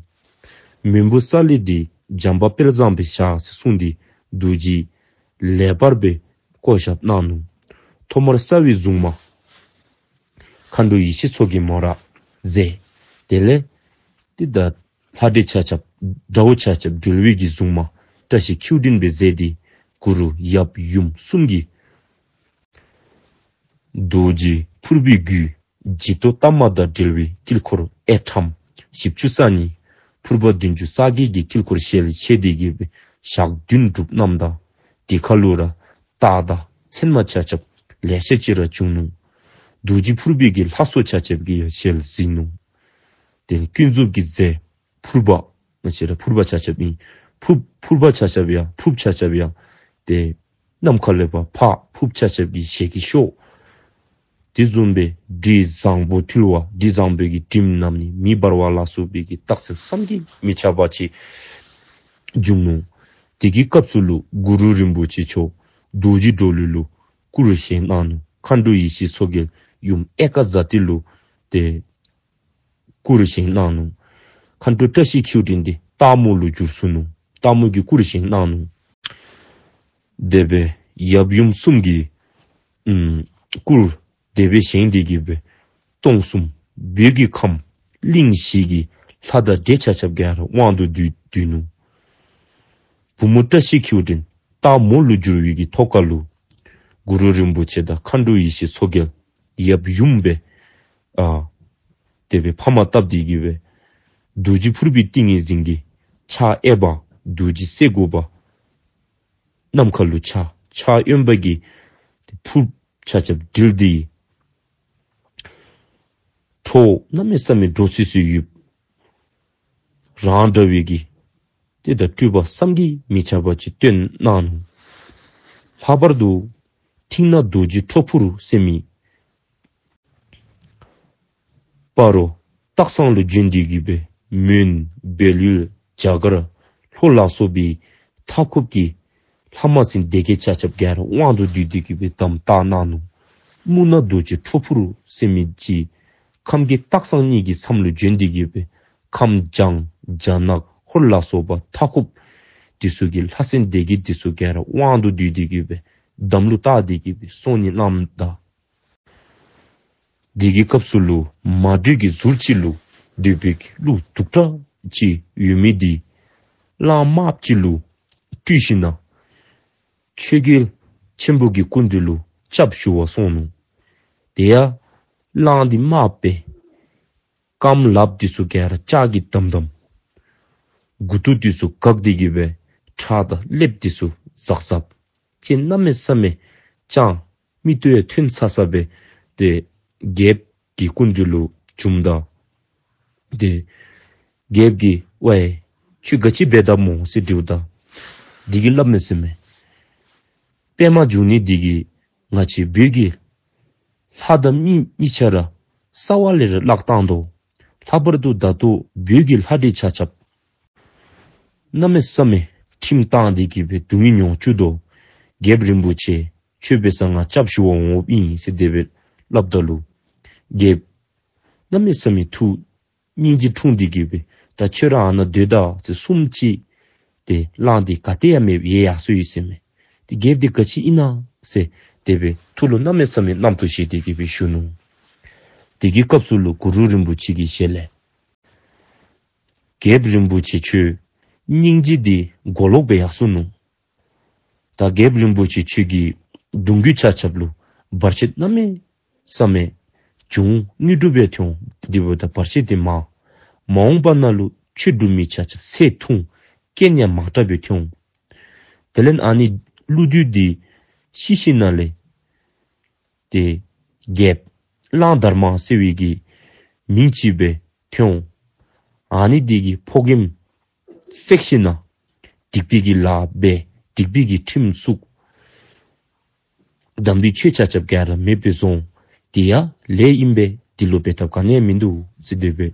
མོན་བུ་ས་ལེ་འདི་བྱམས་པ་དཔལ་བཟང་སྦེ་བཞག་ཟེར་གསུངས་ཏེ་རྡོ་རྗེ་ལེགས་པར་སྦེ་བསྐོ་བཞག་གནང་ནུག། ཐོག་མར་རྩ་བའི་གཟུངས་མ་མཁའ་འགྲོ་ཡེ་ཤེས་མཚོ་རྒྱལ་མོ་ར་མཛད། དེ་ལས་ཏེ་ད་ལྷ་འདྲེ་ཆ་ཁྱབ་དགྲ་བོ་ཆ་ཁྱབ་སྒྲོལ་བའི་གི་གཟུངས་མ་བཀྲ་ཤིས་ཁྱེའུ་འདྲེན་སྦེ་མཛད་དེ་གུ་རུ་ཡབ་ཡུམ་གསུམ་གྱི་རྡོ་རྗེ་ཕུར་པའི་རྒྱུད་འཇིག་རྟོག་དྭངས་མ་དང་བྲལ་བའི་དཀྱིལ་འཁོར་ཨེ་ཊམ་བཞི་བཅུ་རྩ་གཉིས། ཕུར་པ་བདུན་ཅུ་རྩ་བརྒྱད་ཀྱི་དཀྱིལ་འཁོར་ཞལ་ཕྱེ་སྟེ་གི་སྦེ་ཞག་བདུན་སྒྲུབ་གནངམ་ད་དེ་ཁ་ལུ་ར་རྟགས་དང་མཚན་མ་ཆ་ཁྱབ་ལེ་ཤ་ཅིག་ར་བྱུང་ནུག། རྡོ་རྗེ་ཕུར་པའི་གི་ལྷ་ཚོགས་ཆ་ཁྱབ་ཀྱིས་ཡང་ཞལ་གཟིགས་ནུག། དེ་ནི་ཀུན་རྫོབ་ཀྱི་རྫས་ཕུར་པ་ང་བཅས་ར་ཕུར་པ་ཆ་ཁྱབ་ཨིན། ཕུར་ཕུར་པ་ཆ་ཁྱབ་ཡང་ཕུརཔ་ཆ་ཁྱབ་ཡང་ཏེ་ནམ་མཁའ་ལས་ཕར་ཕུརཔ་ཆ་ཁྱབ་ཀྱི་ཞལ་གྱི་ཤོག། དེ་བཟུམ་སྦེ་དྲི་བཟང་པོ་འཐུལ་བ་དྲི་བཟང་པོའི་གི་དྲིམ་མནམ་ནི་མེ་འབར་བ་ལ་སོགས་པའི་གི་རྟགས་མཚན་བསམ་གྱིས་མི་ཁྱབ་པ་ཅིག་བྱུང་ནུག། དེ་གི་སྐབས་སུ་ལུ་གུ་རུ་རིན་པོ་ཆེ་མཆོག་རྡོ་རྗེ་གྲོ་ལོད་ལུ་སྐུ་རུ་བཞེངས་གནང་ནུག། མཁའ་འགྲོ་ཡེ་ཤེས་མཚོ་རྒྱལ་ཡུམ་ཨེ་ཀ་ཛ་ཏི་ལུ་ཏེ་སྐུ་རུ་བཞེངས་གནང་ནུག། མཁའ་འགྲོ་བཀྲ་ཤིས་ཁྱེའུ་འདྲེན་འདི་སྟག་མོ་ལུ་བསྒྱུར་སོ་ནུག། སྟག་མོ་གི་སྐུ་རུ་བཞེངས་གནང་ནུག། དེ་སྦེ་ཡབ་ཡུམ་གསུམ་གྱི་ཨུམ་སྐུ་རུ་དེ་སྦེ་བཞེངས་ཏེ་གི་སྦེ་སྟོང་གསུམ་བོད་ཀྱི་ཁམས་གླིང་བཞི་གི་ལྷ་དང་འདྲེ་ཆ་ཁྱབ་ཀྱིས་ར་དབང་དུ་བསྡུས་བསྡུས་ནུག། བུ་མོ་བཀྲ་ཤིས་ཁྱེའུ་འདྲེན་སྟག་མོ་ལུ་བསྒྱུར་བའི་གི་ཐོག་ཁ་ལུ་གུ་རུ་རིན་པོ་ཆེ་དང་མཁའ་འགྲོ་ཡེ་ཤེས་མཚོ་རྒྱལ་ཡབ་ཡུམ་སྦེ་ཨ་དེ་སྦེ་ཕ་མ་བཏབ་སྟེ་གི་སྦེ་རྡོ་རྗེ་ཕུར་པའི་ཏིང་ངེ་འཛིན་གྱི་ཕྱག་གཡསཔ་རྡོ་རྗེ་སེར་དགུ་པ་ནམ་མཁའ་ལུ་ཕྱག་ཕྱག་གཡོནམ་གི་ཕུརཔ་ཆ་ཁྱབ་དྲིལ་ཏེ་ཁྲོ་བོ་གནམ་མེད་ས་མེད་འདྲོག་སི་སི་ཡོདཔ་རང་འདྲ་བའི་གི་ཏེ་ད་སྤྲུལ་པ་བསམ་གྱིས་མི་ཁྱབ་པ་ཅིག་སྟོན་གནང་ནུག། ལྷག་པར་དུ་མཐིང་ནག་རྡོ་རྗེ་ཁྲོ་ཕུར་ཟེར་མི་སྤ་རོ་ སྟག་ཚང་ལུ་བྱོན་ཏེ་གི་སྦེ་མོན་བལ་ཡུལ་རྒྱ་གར་ལྷོ་ལ་སོགས་པའི་མཐའ་འཁོབ་ཀྱི་ལྷ་མ་སྲིན་སྡེ་བརྒྱད་ཆ་ཁྱབ་ག་ར་དབང་དུ་བསྡུས་ཏེ་གི་སྦེ་དམ་བཏགས་གནང་ནུག། མུ་ན་རྡོ་རྗེ་ཁྲོ་ཕུར་ཟེར་མི་ཅིག་ཁམས་ཀྱི་སྟག་ཚང་གཉིས་ཀྱི་མཚམས་ལུ་བྱོན་ཏེ་གི་སྦེ་ཁམས་བྱང་རྒྱ་ནག་ཧོར་ལ་སོགས་པ་མཐའ་འཁོབ་འདི་ཚུ་གི་ལྷ་སྲིན་སྡེ་བརྒྱད་འདི་ཚུ་ག་ར་དབང་དུ་བསྡུས་ཏེ་གི་སྦེ་དམ་ལུ་བཏགས་ཏེ་གི་སྦེ་སྲོག་ནི་བླངསམ་ད། དེ་གི་སྐབས་སུ་ལུ་མ་དྲོས་ཀྱི་ཟུར་ཅིག་ལུ་སྡོད་པའི་གི་ཀླུ་དུག་ཁྲ་ཅིག་ཡོད་མི་འདི་གླང་དམརཔོ་ཅིག་ལུ་སྤྲུལ་ཞིནམ་ན་ཆོས་རྒྱལ་ཆེན་པོ་གི་སྐུ་མདུན་ལུ་སྐྱབས་ཞུ་བར་སོང་ནུག། དེ་ཡང་གླང་འདི་དམརཔོ་སྦེ་རྐངམ་ལགཔ་འདི་ཚུ་ག་ར་ལྕགས་ཀྱིས་བསྡམས་བསྡམས། མགུ་ཏོ་འདི་ཚུ་འགག་སྟེ་གི་སྦེ་ཁྲག་དང་ཀླདཔ་འདི་ཚུ་ཟག་ཟགཔ། ཅིག་གནམ་མེད་ས་མེད་སྤྱང་མིག་ཏོ་ཡང་ཐོན་ཚ་ཚ་སྦེ་ཏེ་རྒྱལཔོ་གི་སྐུ་མདུན་ལུ་བྱོནམ་ད། ཏེ་རྒྱལཔོ་གིས་ཝའི་ཁྱོད་ག་ཅི་འབད་དཝ་སྨོ་ཟེར་དྲིཝ་ད། དེ་གིས་སླབ་མས་ཟེར་མས། པདྨ་འབྱུང་གནས་འདི་གིས་ང་བཅས་བོད་ཀྱི་ལྷ་དང་མི་གཉིས་ཆ་ར་རྩ་བ་ལས་ར་བརླག་བཏང་དོ། ལྷག་པར་དུ་ད་ལྟོ་བོད་ཀྱི་ལྷ་འདྲེ་ཆ་ཁྱབ་གནམ་མེད་ས་མེད་ཁྲིམས་བཏང་སྟེ་གི་སྦེ་སྡུག་བསྔལ་མྱོང་བཅུག་དོ། རྒྱལཔོ་རིན་པོ་ཆེ་ཁྱོད་འབད་ས་ང་སྐྱབས་ཞུ་བར་འོངམ་ཨིན་ཟེར་དེ་སྦེ་སླབ་ད་ལུ། རྒྱལཔོ་གནམ་མེད་ས་མེད་ཐུགས་སྙིང་རྗེ་འཁྲུངས་ཏེ་གི་སྦེ་ད་ཁྱོད་ར་ཨ་ནཱ་སྡོད་ད་ཟེར་གསུངམ་ཅིག་ཏེ་གླང་འདི་ག་ཏེ་ཡང་མེདཔ་ཡལ་ཡར་སོ་ཡི་ཟེར་མས། ཏེ་རྒྱལཔོ་འདི་ག་ཅི་ཨིན་ན་ཟེར་དེ་སྦེ་ཐུགས་ལུ་གནམ་མེད་ས་མེད་རྣམ་རྟོག་སྐྱེས་ཏེ་གི་སྦེ་བཞུགས་ནུག། དེ་གི་སྐབས་སུ་ལུ་གུ་རུ་རིན་པོ་ཆེ་གི་ཞལ་ལས། རྒྱལཔོ་རིན་པོ་ཆེ་ཁྱོད་སྙིང་རྗེ་འདི་གོ་ལོག་སྦེ་ཡར་སོ་ནུག། ད་རྒྱལཔོ་རིན་པོ་ཆེ་ཁྱོད་ཀྱི་གདུང་རྒྱུད་ཆ་ཁྱབ་ལུ་བར་ཆད་གནམ་མེད་ས་མེད་བྱུང་། དངོས་གྲུབ་ཡང་ཐོན་འོང་། དེ་འབདཝ་ད་བར་ཆད་འདི་མང་། མ་འོངས་པ་ནང་ལུ་ཆོས་སྒྲུབ་མི་ཆ་ཁྱབ་ཚེ་ཐུང་། རྐྱེན་ཡང་མང་དྲགས་སྦེ་ཐོན་འོང་། དེ་ལས་ཨ་ནི་ཀླུ་བདུད་འདི་ཤི་ཞིནམ་ལས་ཏེ་རྒྱལཔོ་གླང་དར་མ་ཟེར་བའི་གི་མིང་ཅིག་སྦེ་ཐོན་འོང་། ཨ་ནི་འདི་གིས་ཕོ་རྒནམ་བསད་ཞིནམ་ན་སྡིག་པའི་གི་ལཱ་འབད། སྡིག་པའི་གི་ཁྲིམས་བཙུགས། དམ་པའི་ཆོས་ཆ་ཁྱབ་ག་ར་མེདཔ་སྦེ་བཟོ་འོང་། དེ་ཡང་ལས་ཨིན་པས། འདི་ལུ་འབད་ཐབས་ག་ནི་ཡང་མིན་འདུག་ཟེར་དེ་སྦེ་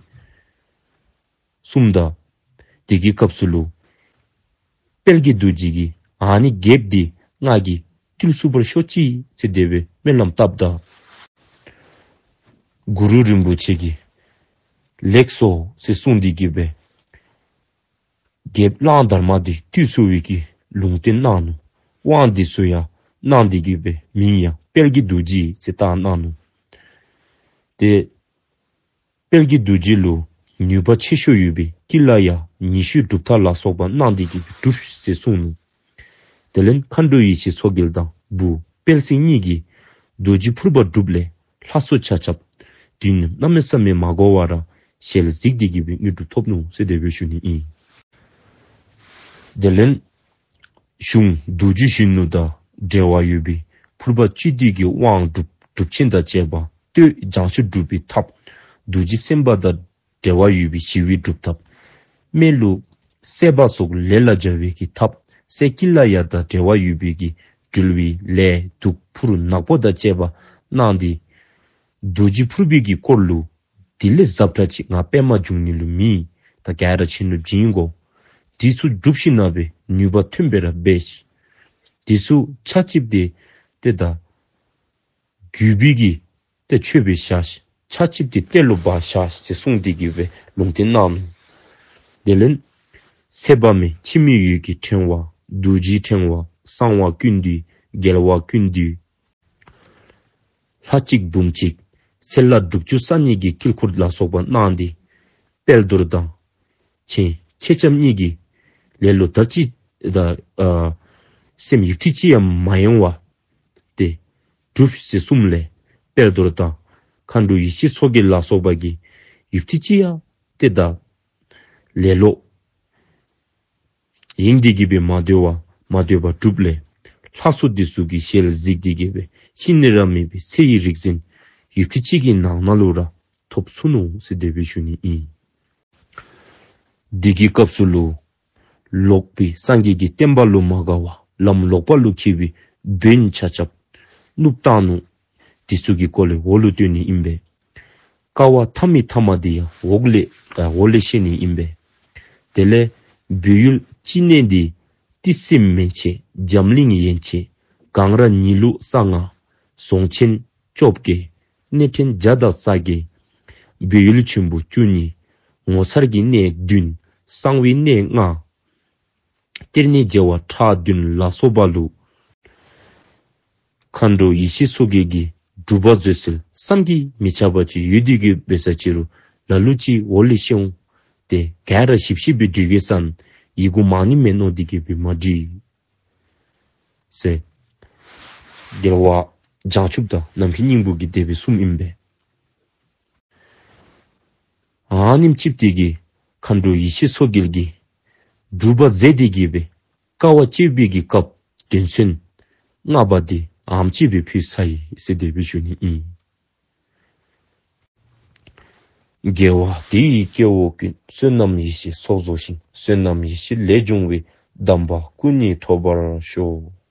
གསུངམ་ད། དེ་གི་སྐབས་སུ་ལུ་དཔལ་གྱི་རྡོ་རྗེ་གིས་ཨ་ནི་རྒྱལཔོ་འདི་ང་གིས་བཏུལ་ཚུགས་པར་ཤོག་ཅིག་ཟེར་དེ་སྦེ་སྨོན་ལམ་བཏབ་ད། གུ་རུ་རིན་པོ་ཆེ་གིས་ལེགས་སོ་ཟེར་གསུངས་ཏེ་གི་སྦེ་རྒྱལཔོ་གླང་དར་མ་འདི་བཏུལ་ཚུགས་པའི་གི་ལུང་བསྟན་གནང་ནུག། དབང་འདི་ཚུ་ཡང་གནང་སྟེ་གི་སྦེ་མིང་ཡང་དཔལ་གྱི་རྡོ་རྗེ་ཟེར་བཏགས་གནང་ནུག། ཏེ་དཔལ་གྱི་རྡོ་རྗེ་ལུ་ནུས་པ་ཆེ་ཤོས་ཡོད་པའི་ཀི་ལ་ཡ་ཉི་ཤུ་སྒྲུབ་ཐབས་ལ་སོགས་པ་གནང་སྟེ་གི་སྒྲུབས་ཟེར་གསུངས་ནུག། དེ་ལས་མཁའ་འགྲོ་ཡེ་ཤེས་མཚོ་རྒྱལ་དང་བུ་དཔལ་སྲིང་གཉིས་ཀྱིས་རྡོ་རྗེ་ཕུར་པ་སྒྲུབ་ལས་ལྷ་ཚོགས་ཆ་ཁྱབ་དུས་ནི་གནམ་མེད་ས་མེད་མ་འགོར་བར་ཞལ་གཟིགས་ཏེ་གི་སྦེ་དངོས་གྲུབ་ཐོབ་ནུག་ཟེར་དེ་སྦེ་ཞུ་ནི་ཨིན། དེ་ལས་གཞུང་རྡོ་རྗེ་གཞོན་ནུ་དང་འབྲེལ་བ་ཡོད་པའི་ཕུར་པ་བཅུད་བསྡུས་ཀྱི་དབང་སྒྲུབ་སྒྲུབ་ཆེན་དང་བཅས་པ་བསྟོད་བྱང་ཆུབ་སྒྲུབ་པའི་ཐབས་རྡོ་རྗེ་སེམས་དཔའ་དང་འབྲེལ་བ་ཡོད་པའི་ཞི་བའི་སྒྲུབ་ཐབས། སྨད་ལུ་བསད་པ་སོགས་ལས་ལ་སྦྱར་བའི་གི་ཐབས། སྲས་ཀི་ལ་ཡ་དང་འབྲེལ་བ་ཡོད་པའི་གི་འགྲུལ་བའི་ལས་དུག་ཕུར་ནག་པོ་དང་བཅས་པ་གནང་སྟེ། རྡོ་རྗེ་ཕུར་པའི་གི་སྐོར་ལུ་དེ་ལས་ཟབ་དྲགས་ཅིག་ང་པདྨ་འབྱུང་གནས་ལུ་མེད། ད་ག་ར་མཁྱེན་ནུབ་ཅིག་ཨིན་གོ། དེ་ཚུ་སྒྲུབ་ཞིནམ་ན་སྦེ་ནུས་པ་ཐོན་སྦེ་ར་འབད་ཤིག། དེ་ཚུ་ཆ་གཅིག་དེ་ཏེ་ད་རྒྱུད་པའི་གི་ཏེ་ཆོས་སྦེ་བཞག་ཤིག། ཆ་གཅིག་དེ་གཏེར་ལུ་སྦ་བཞག་ཤིག་ཟེར་གསུངས་ཏེ་གི་སྦེ་ལུང་བསྟན་གནང་ནུག། དེ་ལས་ཚེ་དཔག་མེད་འཆི་མེད་འོད་ཀྱི་ཕྲེང་བ། རྡོ་རྗེའི་ཕྲེང་བ། གསང་བ་ཀུན་འདུས། རྒྱལ་བ་ཀུན་འདུས། ལྷ་གཅིག་བུམོ་གཅིག། ཚེ་ལྷ་དྲུག་ཅུ་རྩ་གཉིས་ཀྱི་དཀྱིལ་འཁོར་ལ་སོགས་པ་གནང་སྟེ། དཔལ་རྡོར་དང་ཆེན་མཆེད་ལྕམ་གཉིས་ཀྱི་ལེ་ལོ་ད་ཅི་ད་ཨ་སེམས་ཡུད་ཐེངས་ཅིག་ཡང་མ་ཡེངས་པར་ཏེ་སྒྲུབས་ཟེར་གསུངམ་ལས་དཔལ་རྡོར་དང་མཁའ་འགྲོ་ཡེ་ཤེས་མཚོ་རྒྱལ་ལ་སོགས་པ་གིས་ཡུད་ཐེངས་ཅིག་ཡང་ཏེ་ད་ལེ་ལོ་ཡེངས་ཏེ་གི་སྦེ་མ་སྡོད་པར་མ་སྡོད་པར་སྒྲུབ་ལས་ལྷ་ཚོགས་འདི་ཚུ་གིས་ཞལ་གཟིགས་ཏེ་གི་སྦེ་ཤི་ནི་ར་མེད་པའི་ཚེ་ཡི་རིག་འཛིན་ཡུད་ཐེངས་ཅིག་གི་ནང་ན་ལུ་ར་ཐོབ་ཚུགས་ནུག་ཟེར་དེ་སྦེ་ཞུ་ནི་ཨིན། དེ་གི་སྐབས་སུ་ལུ་ལོག་པའི་སངས་རྒྱས་ཀྱི་བསྟན་པ་ལུ་མ་དགའ་བར་ལམ་ལོག་པ་ལུ་འཁྱིད་པའི་བོན་ཆ་ཁྱབ་བསྣུབས་བཏང་ནུག། དེ་ཚུ་གི་སྐོར་ལས་འོག་ལུ་སྟོན་ནི་ཨིན་པས། ཀ་བ་ཐ་མི་ཐ་མ་འདི་ཡང་འོག་ལས་ཨ་འོག་ལས་བཤད་ནི་ཨིན་པས། དེ་ལས་བོད་ཡུལ་སྤྱི་གནས་འདི་ཏི་སེ་མན་ཆད་འཛམ་གླིང་ཡན་ཆད་གངས་ར་ཉི་ལུ་ས་ལྔ། རྫོང་ཆེན་བཅོ་བརྒྱད། གནས་ཕྲན་བརྒྱ་དང་རྩ་བརྒྱད། བོད་ཡུལ་ཆེན་པོ་བཅུ་གཉིས། ངོ་མཚར་གྱི་གནས་བདུན། གསང་བའི་གནས་ལྔ། གཏེར་གནས་མཇལ་བ་ཁྲག་བདུན་ལ་སོགས་པ་ལུ་མཁའ་འགྲོ་ཡེ་ཤེས་མཚོ་རྒྱལ་གྱིས་སྒྲུབ་པ་མཛད་སྲོལ་བསམ་གྱིས་མི་ཁྱབ་པ་ཅིག་ཡོད་དེ་གིས་འབད་ས་ཅིག་རུང་ལ་ལུ་ཅིག་འོག་ལས་བཤད་འོང་། ཏེ་ག་ར་ཞིབ་ཞིབ་སྦེ་འབྲི་གེ་ཟེར་ན་ཡི་གུ་མང་ནི་མེད་ནོ་དེ་གིས་སྦེ་མ་འབྲི་ཟེར། དེ་བ་བྱང་ཆུབ་དང་ནམ་མཁའི་སྙིང་པོ་གིས་དེ་སྦེ་གསུངམ་ཨིན་པས། ཨ་ནེམ་ཅིག་དེ་གིས་མཁའ་འགྲོ་ཡེ་ཤེས་མཚོ་རྒྱལ་གྱིས་སྒྲུབ་པ་མཛད་དེ་གིས་སྦེ་དཀའ་བ་སྤྱད་པའི་གི་སྐབས་དོན་ཚན་ལྔ་པ་འདི་ཨ་ནེམ་ཅིག་སྦེ་ཕུལ་ཚར་ཡི་ཟེར་དེ་སྦེ་ཞུ་ནི་ཨིན། དགེ་བ་འདི་ཡིས་སྐྱེ་བོ་ཀུན། བསོད་ནམས་ཡེ་ཤེས་ཚོགས་རྫོགས་ཤིང་། བསོད་ནམས་ཡེ་ཤེས་ལས་བྱུང་བའི། དམ་པ་སྐུ་གཉིས་ཐོབ་པར་ཤོག།